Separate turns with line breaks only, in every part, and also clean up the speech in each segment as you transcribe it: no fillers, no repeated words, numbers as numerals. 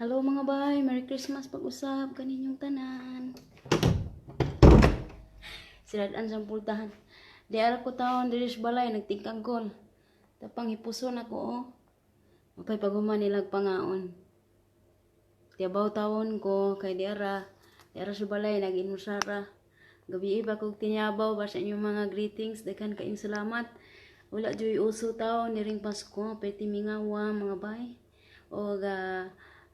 Hello, mga bay, Merry Christmas pag-usab kaninyong tanan. Sirad-an sa pultahan. Di ara ko taon diri sa balay nagtingkagol. Tapang hipuson ako, oh. Mapay paghuman nilag pangaon. Tiyabaw tawon ko kay di ara sa balay nag-inusara. Gabi iba kog tinyabaw ba sa inyong mga greetings. Daghan kaayong salamat. Wala juy uso taon niring Pasko, pwede mingawa, mga bay. O ga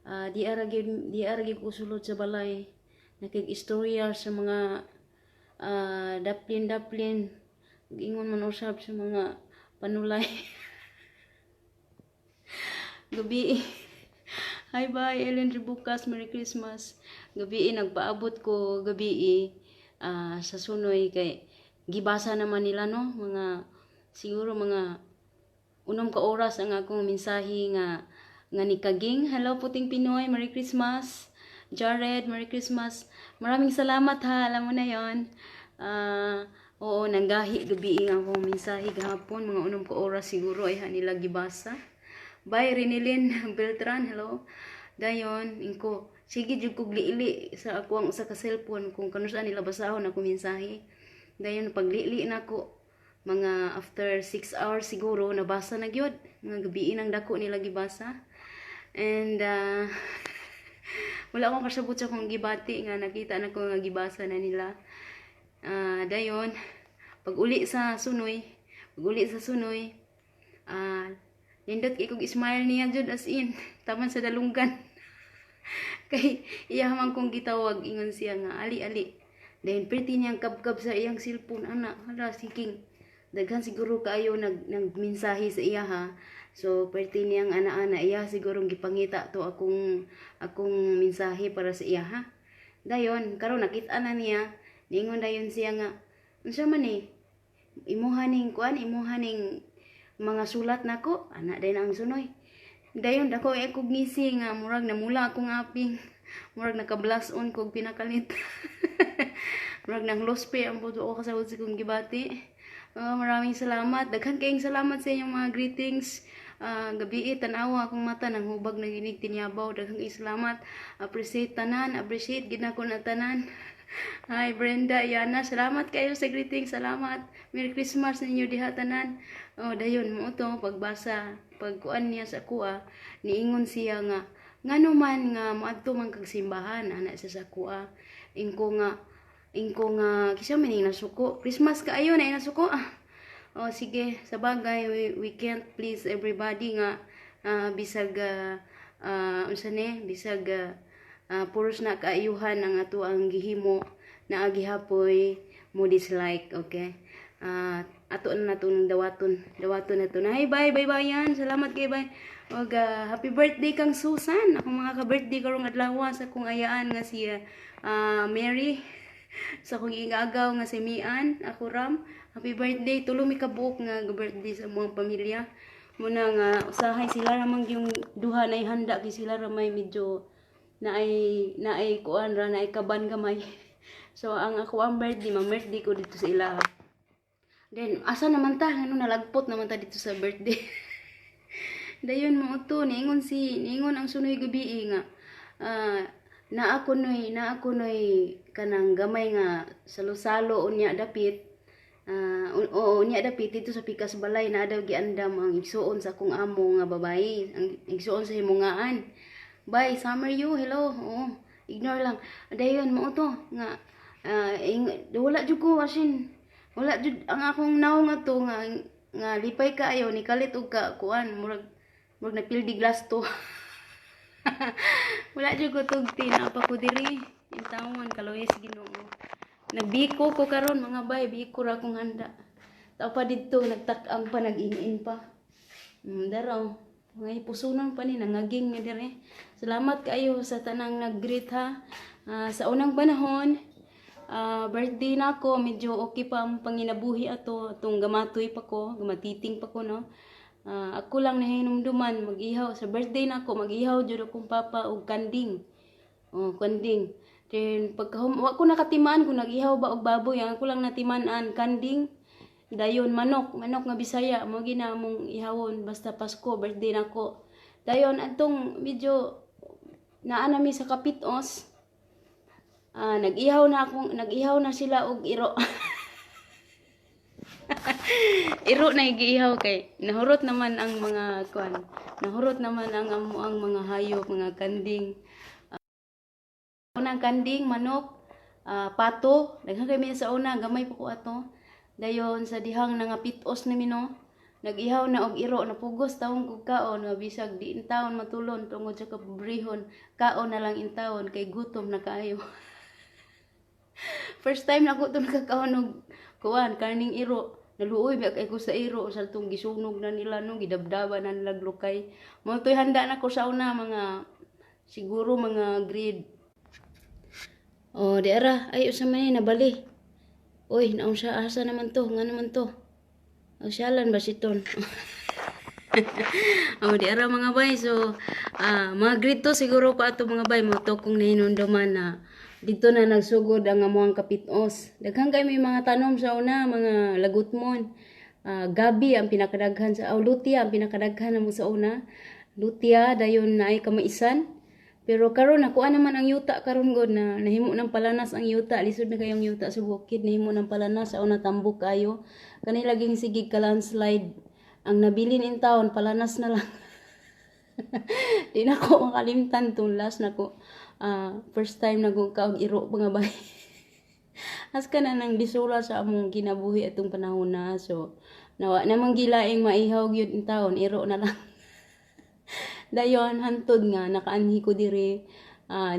di ara gyud ko sulod sa balay. Nakig-istorya sa mga daplin daplin. Ingon man usab sa mga panulay. Gabi. Hi, bye, Ellen Rebucas, Merry Christmas. Gabi nagpaabot ko gabi sa sunoy kay gibasa naman nila, no, mga siguro mga 6 ka oras ang akong mensahe nga nga nikaging. Hello, Puting Pinoy, Merry Christmas. Jared, Merry Christmas. Maraming salamat ha, alam mo na yon. Oo, nanggahi gabi ang akong mensahe gahapon, mga 6 ka oras siguro ay ha nila gibasa. Bye, Renilyn Beltran, hello. Dayon, ingko, sige jud kog liili sa ako ang usa ka cellphone kung kanus-a nila basahon ako mensahe. Dayon paglili nako mga after 6 hours siguro nabasa na gyud. Mga gabi nang dako nila gibasa. And wala akong kasabot sa akong gibati nga nakita na ko nga gibasa na nila. Dayon pag uli sa sunoy, nindot kay kog smile niya jud, as in taman sa dalunggan. Kay iya man kong gitawag, ingon siya nga ali ali. Then pretty niyang kabkab sa iyang cellphone ana, hala, siking daghan siguro kaayo nagmensahe sa iya ha. So perti niyang ana-ana, iya siguro gipangita to akong akong mensahe para sa iya ha. Dayon karon nakita na niya, ningon dayon siya nga unsa man ni imuha ning kuan, imuha ning mga sulat nako ana. Dayon ang sunoy, dayon dako ay kog ngisi nga murag namula akong aping, murag naka-blush on kog pinakalit, murag nang lospe ang buto ko kasabot sa kong gibati. Maraming salamat, daghan kayong salamat sa inyong mga greetings. Gabi tanawa akong mata nang hubag na ginig tinyabaw. Daghan kayong salamat, appreciate tanan, appreciate gid nako na tanan. Hi, Brenda, Yana, salamat kayo sa greetings, salamat. Merry Christmas ninyo diha tanan. Oh, dayon mo to pagbasa, pagkuan niya sa kuha, niingon siya nga ngano man nga moadto man kag simbahan ana sa kuha. Ingko nga kisa man ning nasuko. Christmas kaayo na nasuko. Ah. Oh, sige, sa bagay we can't please everybody nga bisag unsa ni bisag puros na kaayuhan ang ato ang gihimo na gihapoy mo dislike, okay? Ato na nato ng dawaton, dawaton na to na. Hey, bye bye bayan, salamat kay bye. Og happy birthday kang Susan, akong mga ka-birthday karong adlaw, sa akong ayaan nga si Mary, sa akong igagaw nga si Mian, ako Ram. Happy birthday, tulo mi ka buok nga birthday sa mga pamilya. Muna nga usahay sila ramang yung duha na handa kay sila ramay medyo naay kuan ra, naay kaban gamay. So ang ako ang birthday, ma birthday ko dito sa ila. Then asa naman ta, ano, nalagpot naman ta dito sa birthday. Dayon mo to niingon ang sunoy gabi nga naa ko noy kanang gamay nga salo-salo unya dapit, oo, unya dapit dito sa pikas balay na daw giandam ang igsuon sa akong amo nga babayi, ang igsuon sa himungaan. Bye, Summer you, hello. Oo, ignore lang. Dayon mo to nga wala jud ko, asin wala jud ang akong naong nga to nga nga lipay kaayo ni kalit og ka kuan, murag murag napildi glass to. Wala jud ko tugti na pa ko diri. Intawon kaluoy sa Ginoo. Nagbiko ko karon, mga bay, biko ra akong handa. Tao pa didto nagtak-ang pa, nag-in pa. Daraw. Mga hipusunon pa ni nangaging nga dire. Salamat kaayo sa tanang nag-greet ha. Sa unang panahon, birthday na ako, medyo okay pa ang panginabuhi ato, atong gamatoy pa ko, gamatiting pa ko, no. Ako lang nahinumduman mag-ihaw sa birthday na ako, mag-ihaw jud akong papa og kanding. Oh, kanding. Then pagka wa ko nakatimaan kung nag-ihaw ba og baboy, ang ako lang natiman-an kanding. Dayon manok, manok nga Bisaya mo gina among ihawon basta Pasko, birthday nako. Dayon atong medyo Naa nami sa kapitos. Nag-ihaw na sila og iro. Iro na giihaw kay nahurot naman ang mga kuan. Nahurot naman ang amo ang mga hayop, mga kanding. Unang kanding, manok, pato, daghan kay mi sa una, gamay pa ko ato. Dayon sa dihang nangapitos ni no, nag-ihaw na og iro, napugos taong kog kaon, nga bisag di intawon matulon tungod sa kapobrehon, kaon na lang intawon kay gutom na kaayo. First time na ako to nakakaon og kuan, karning iro. Naluoy ba kay ko sa iro sa tong gisunog na nila no, gidabdaba na nila lukay. Mo to'y handa na ko sa una, mga siguro mga grade. Oh, di ara. Ay, usa man ni nabali. Uy, naong siya asa naman to? Nga naman to? O, siyalan ba si ton? Oh, di ara, mga bay. So, mga grade 2 siguro ko ato, mga bay. Mo to kong nahinumduman na dito na nagsugod ang amuang kapitos. Daghan kay may mga tanom sa una, mga lagutmon. Gabi ang pinakadaghan sa, oh, lutia ang pinakadaghan na mo sa una. Lutia, dayon na ay kamaisan. Pero karon nakuha naman ang yuta karon god na nahimo ng palanas ang yuta. Lisod na kayong yuta sa bukid, nahimo ng palanas sa una, tambok kayo. Kani laging sige ka landslide. Ang nabilin in town palanas na lang. Di na ko makalimtan tong last na ko. First time na ko kaog iro, mga bay. As ka na nang disula sa among kinabuhi atong panahon na. So nawa namang gilaing maihaw gyud in taon, iro na lang. Dayon hantod nga nakaanhi ko diri,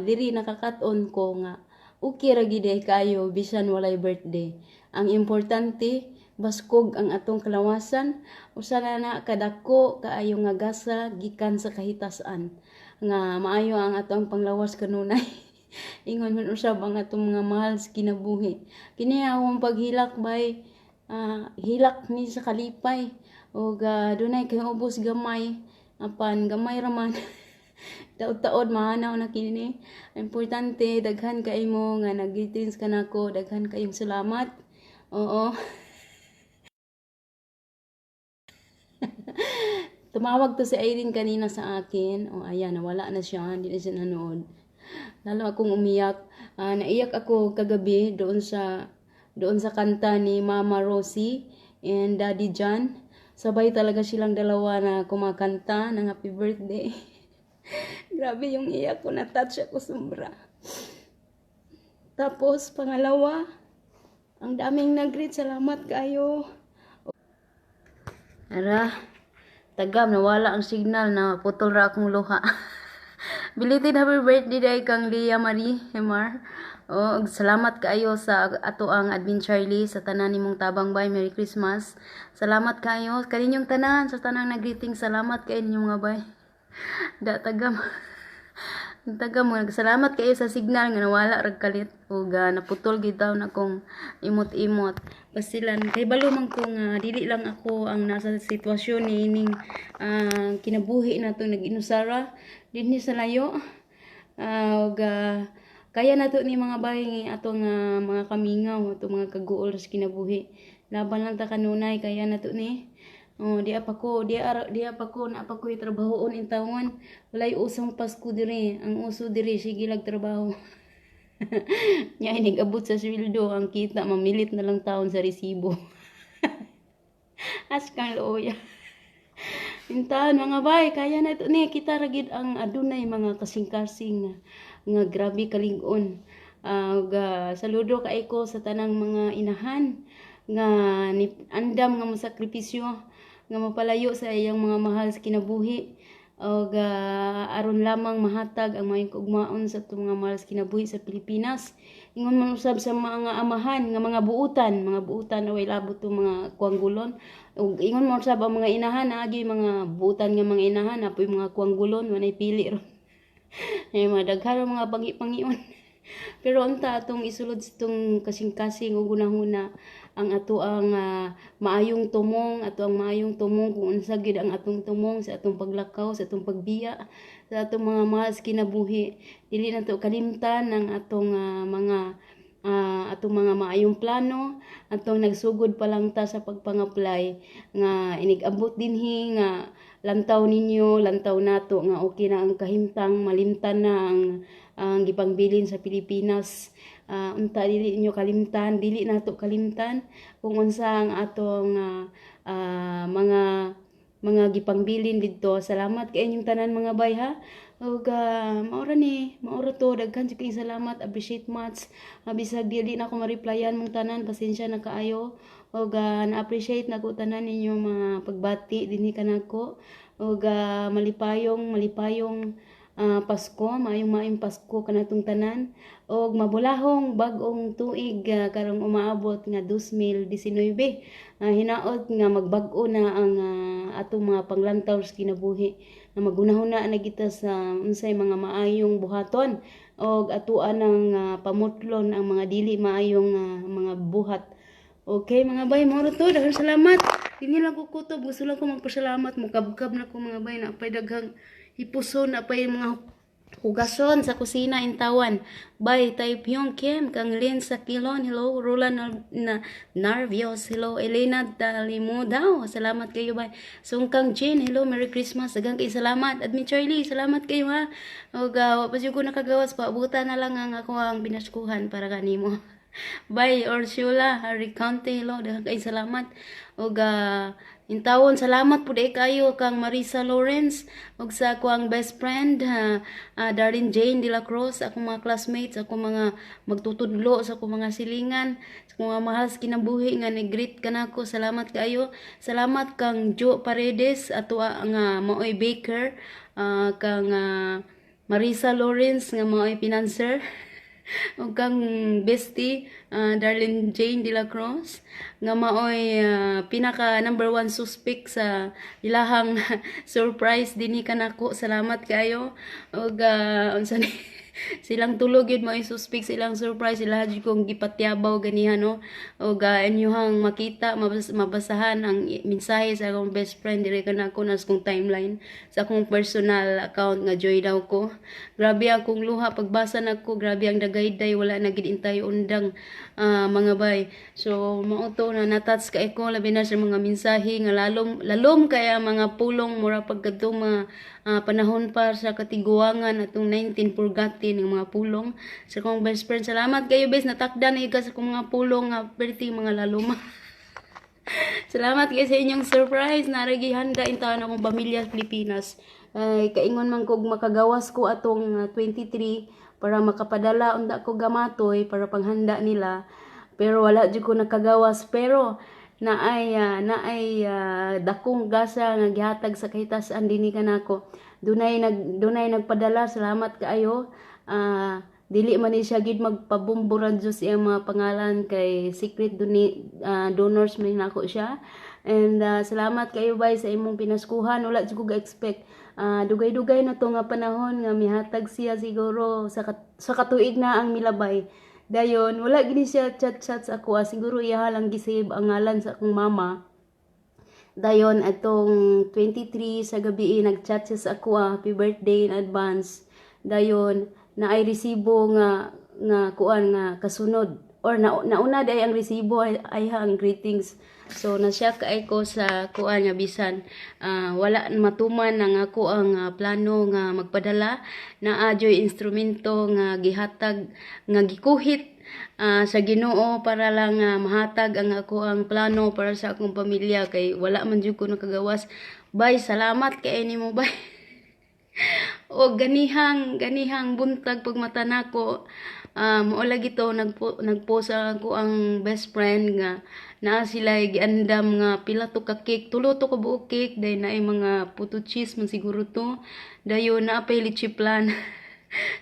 diri nakakaton ko nga okay ra gid kayo bisan walay birthday. Ang importante baskog ang atong kalawasan. Usa na na kadako kaayo nga gasa gikan sa kahitasan nga maayo ang atong panglawas kanunay. Ingon man usab ang atong mga mahal sa kinabuhi. Kini akong paghilak, bay, hilak ni sa kalipay ug dunay kay ubos gamay, apan gamay ra man, taod-taod mahanaw na kini. Importante daghan kay mo nga nag-greetings kanako, daghan kayong salamat. Oo. Tumawag to si Irene kanina sa akin. O ayan, nawala na siya, hindi na siya nanood. Lalo akong umiyak. Naiyak ako kagabi doon sa kanta ni Mama Rosie and Daddy John. Sabay talaga silang dalawa na kumakanta ng happy birthday. Grabe yung iyak ko, na-touch ako sobra. Tapos, pangalawa, ang daming nag-greet. Salamat kayo. Ara, tagam, nawala ang signal na putol ra akong luha. Belated happy birthday day kang Leah Marie Hemar. Oh, salamat kaayo sa ato ang admin Charlie sa tanan nimong tabang, bay. Merry Christmas. Salamat kaayo kaninyong tanan, sa tanang nag-greeting. Salamat kay ninyo, mga bay. Da tagam. Tagam, salamat kayo sa signal nga nawala rag kalit ug naputol gid taon akong imot-imot. Basilan kay balo man ko nga dili lang ako ang nasa sitwasyon ni ining kinabuhi nato nag-inusara dinhi sa layo. Ug kaya nato ni, mga bay, nga atong mga kamingaw, atong mga kaguol sa kinabuhi. Laban lang ta kanunay, kaya nato ni. Oh, di pa ko na pa ko trabahoon intawon. Walay usong Pasko diri. Ang uso diri sige lag trabaho. Nya inig abot sa sweldo, ang kita mamilit na lang taon sa resibo. As kang luoya. Intahan, mga bay, kaya na ito ni kita ra gid ang adunay mga kasing-kasing nga, nga grabe kalig-on. Ga saludo kay ko sa tanang mga inahan nga ni, andam nga mosakripisyo nga mapalayo sa iyang mga mahal sa kinabuhi og aron lamang mahatag ang maayong kaugmaon sa atong mga mahal sa kinabuhi sa Pilipinas. Ingon man usab sa mga amahan nga mga buutan na way labot tong mga kuanggulon. Ug ingon man usab ang mga inahan, agi mga buutan nga mga inahan, apoy mga kuanggulon, walay pili ron. Ay, mga daghan ang mga pangi-pangion. Pero unta atong isulod sa itong kasing-kasing ug hunahuna ang ato ang maayong tumong, ato ang maayong tumong kung unsa gid ang atong tumong sa atong paglakaw, sa atong pagbiya, sa atong mga mahal sa kinabuhi. Dili nato kalimtan ang atong mga atong mga maayong plano, atong nagsugod pa lang ta sa pagpang-apply nga inig-abot dinhi nga Lantaw ninyo, lantaw nato nga okay na ang kahimtang, malimtan na ang gipangbilin sa Pilipinas. Unta dili ninyo kalimtan, dili nato kalimtan kung unsa ang atong mga gipangbilin didto. Salamat kay inyong tanan, mga bay, ha. Ug maora ni, maora to, daghan jud kayong salamat, appreciate much. Bisag dili na ako ma-replyan mong tanan, pasensya na kaayo. Ug na-appreciate nako tanan ninyong mga pagbati dinhi kanako. Ug malipayong malipayong Pasko, maayong maayong Pasko kanatong tanan. Ug mabulahong bag-ong tuig karong umaabot nga 2019. Hinaot nga magbag-o na ang atong mga panglantaw sa kinabuhi, na magunahuna na kita sa unsay mga maayong buhaton og atoa nang pamutlon ang mga dili maayong mga buhat. Okay, mga bay, mao to, daghang salamat. Dinhi lang ko kutob, gusto lang ko magpasalamat, mukabkab na ko, mga bay, naa pay daghang hipuson, naa pay mga hugason sa kusina intawan. Bye, Taipyong Kim, kang Lynn Sakilon, hello, Roland na Narvios, hello, Elena Dalimudaw, salamat kayo, bye. Sungkang Jane, hello, Merry Christmas, daghang kay salamat. Admin Charlie, salamat kayo ha. Ug wa pa jud ko nakagawas, paabutan na lang ang ako ang binaskuhan para kanimo. Bye, Ursula, Harry Conte, hello, daghang kay salamat. Ug intawon, salamat pud ay kayo kang Marisa Lawrence ug sa akong best friend Darlene Jane De La Cruz, akong mga classmates, akong mga magtutudlo, sa akong mga silingan, sa akong mga mahal sa kinabuhi nga ni-greet kanako. Salamat kaayo. Salamat kang Joe Paredes ato nga maoy baker, kang Marisa Lawrence nga maoy financer, ug kang bestie Darlene Jane De La Cruz nga maoy pinaka number one suspect sa ilahang surprise dinhi kanako. Salamat kaayo. Ug unsa ni, silang tulo gyud maoy suspect sa ilang surprise, ilaha jud kong gipatyabaw ganiha, no? Ug inyuhang makita, mabasahan ang mensahe sa akong best friend diri kanako na sa akong timeline sa akong personal account nga Joy daw ko. Grabe akong luha pagbasa nako, grabe ang dagayday, wala na gid intay undang, mga bay. So mao to na na-touch kay ko, labi na sa mga mensahe nga lalom lalom kaya mga pulong, mura pagkadtong mga panahon pa sa katiguangan atong 19 forgotten ng mga pulong sa akong best friend. Salamat kayo, best, natakda na ka sa akong mga pulong nga perti mga laloma. Salamat kayo sa inyong surprise. Naragi handa intawn akong pamilya sa Pilipinas. Ay, kaingon man kog makagawas ko atong 23 para makapadala unda ko gamatoy para panghanda nila. Pero wala jud ko nakagawas, pero naay dakong gasa nga gihatag sa kahitasan dinhi kanako. Dunay nagpadala, salamat kaayo. Dili man ni siya gid magpabumburan sa iyang mga pangalan kay secret donors man nako siya. And salamat kayo, bay, sa imong pinaskuhan. Wala jud ko ga-expect. Dugay-dugay na to nga panahon nga mihatag siya, siguro sa katuig na ang milabay. Dayon wala gini siya chat-chat sa ako. Siguro iya lang gisave ang ngalan sa akong mama. Dayon atong 23 sa gabi nagchat siya sa ako, happy birthday in advance. Dayon naay resibo nga nga kuan nga kasunod or na, nauna day ang resibo ay ang greetings. So na-shock kay ko sa kuan nga bisan wala matuman ang ako ang plano nga magpadala, naa joy instrumento nga gihatag nga gikuhit sa Ginoo para lang mahatag ang ako ang plano para sa akong pamilya kay wala man jud ko nakagawas. Bay, salamat kay nimo, bay. O ganihang ganihang buntag pagmata nako, mao lagi to nagpost ako ang best friend nga naa sila giandam nga pila to ka cake, tulo to ka buok cake, dahil naay mga puto cheese man siguro to, dayon naa pay leche flan.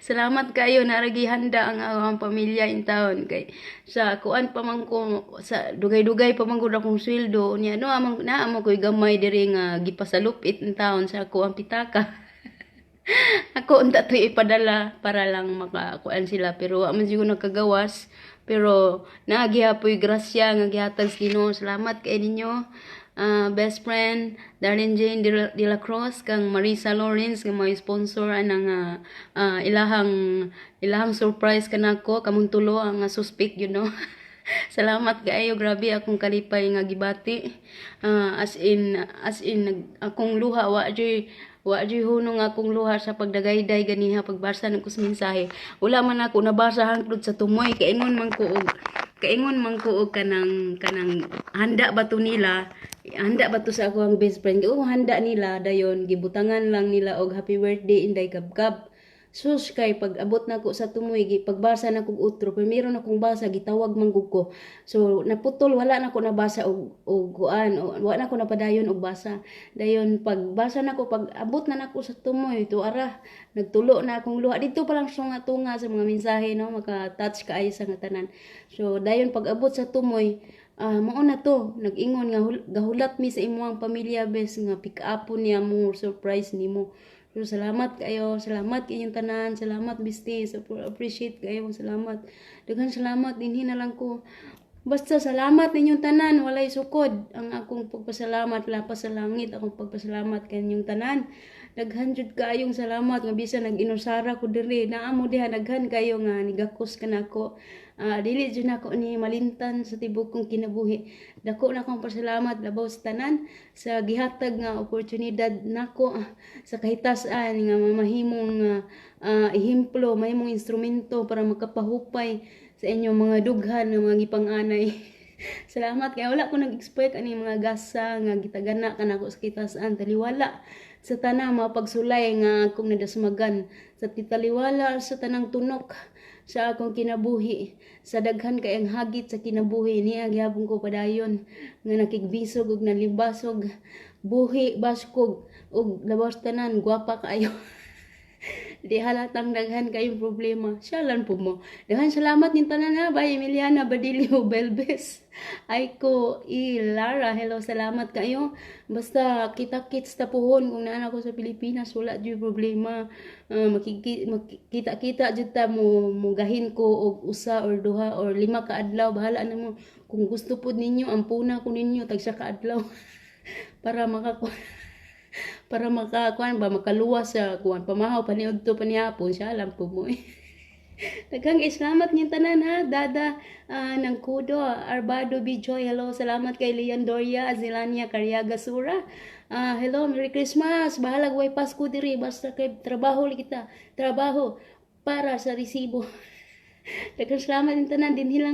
Salamat kayo, naragi handa ang akong pamilya in town kay sa kuan pa man ko, sa dugay-dugay pa man gud akong sweldo unya, no, amang naa mo koy gamay diri nga gipasalupit in town sa ako ang pitaka. Ako unta to ipadala para lang makakuan sila, pero wa man siguro nakagawas, pero naa gihapoy grasya nga gihatag sa Ginoo. Salamat kay ninyo, best friend Darlene Jane De La Cruz, kang Marisa Lawrence nga mga sponsor anang ilahang ilahang surprise kanako. Kamong tulo ang suspect. Salamat kaayo, grabe akong kalipay nga gibati. As in akong luha wa joy hunong akong luha sa pagdagayday ganiha pagbasa ng kus mensahe. Wala man ako nabasa hangtod sa tumoy, kaingon man ko og kanang handa ba to nila, handa ba to sa ako ang best friend. Oo, handa nila, dayon gibutangan lang nila og "Happy birthday, Inday Kabkab." Sus, kay pag abot na ko sa tumoy, pagbasa na kog utro, primero na kong basa, gitawag man gud ko. So naputol, wala na ko nabasa og kuan, wala na ko napadayon og basa. Dayon pagbasa na ko, pag abot na nako sa tumoy, to ara, nagtulo na akong luha. Dito pa lang tunga sa mga mensahe, no, maka-touch kaayo sa nga tanan. So dayon pag abot sa tumoy, mao na to, nag-ingon nga gahulat mi sa imong pamilya, bes, nga pick up niya mo, surprise nimo. So, salamat kayo, salamat kayong tanan, salamat bestie, so, appreciate kayo, salamat. Daghan salamat, dinhi na lang ko. Basta salamat ninyong tanan, walay sukod ang akong pagpasalamat, lapas sa langit akong pagpasalamat kaninyong tanan. Daghan jud kaayong salamat nga bisan nag-inusara ko diri, naa mo diha, daghan kayo nga nigakos kanako. Dili jud nako ni malintan sa tibok kong kinabuhi. Dako na akong pasalamat labaw sa tanan sa gihatag nga oportunidad nako sa kahitasan nga mamahimong ehemplo, mahimong instrumento para makapahupay sa inyong mga dughan nga mga gipang-anay. Salamat kay wala ko nag-expect ani mga gasa nga gitagana kanako sa kitasan, taliwala sa tanang mga pagsulay nga akong nadasmagan, sa titaliwala sa tanang tunok sa akong kinabuhi, sa daghan kay ang hagit sa kinabuhi niya, gihapon ko padayon nga nakigbisog ug nalibasog, buhi, baskog ug labas tanan gwapa kaayo. Di halatang daghan kayong problema. Siya lang po mo. Daghan salamat nin tanan ha. Bye, Emiliana Badilio Belbes. Aiko I Lara. Hello, salamat kayo. Basta kita-kits ta puhon kung naan ako sa Pilipinas, wala jud problema. Makita-kita jud ta mo, mugahin ko og usa or duha or 5 ka adlaw, bahala na mo. Kung gusto pud ninyo, ampuna ko ninyo tagsa ka adlaw para makakuan ba, makaluwas sa kuan, pamahaw paniudto panihapon, siya alam po mo eh. Daghang salamat niyong tanan ha. Dada ng Kudo, Arbado Bijoy, hello, salamat kay Leon Doria, Azilania Carriaga Sura. Hello, Merry Christmas. Bahalag way Pasko diri, basta kay trabaho li kita. Trabaho para sa resibo. Daghang salamat niyong tanan, dinhi lang.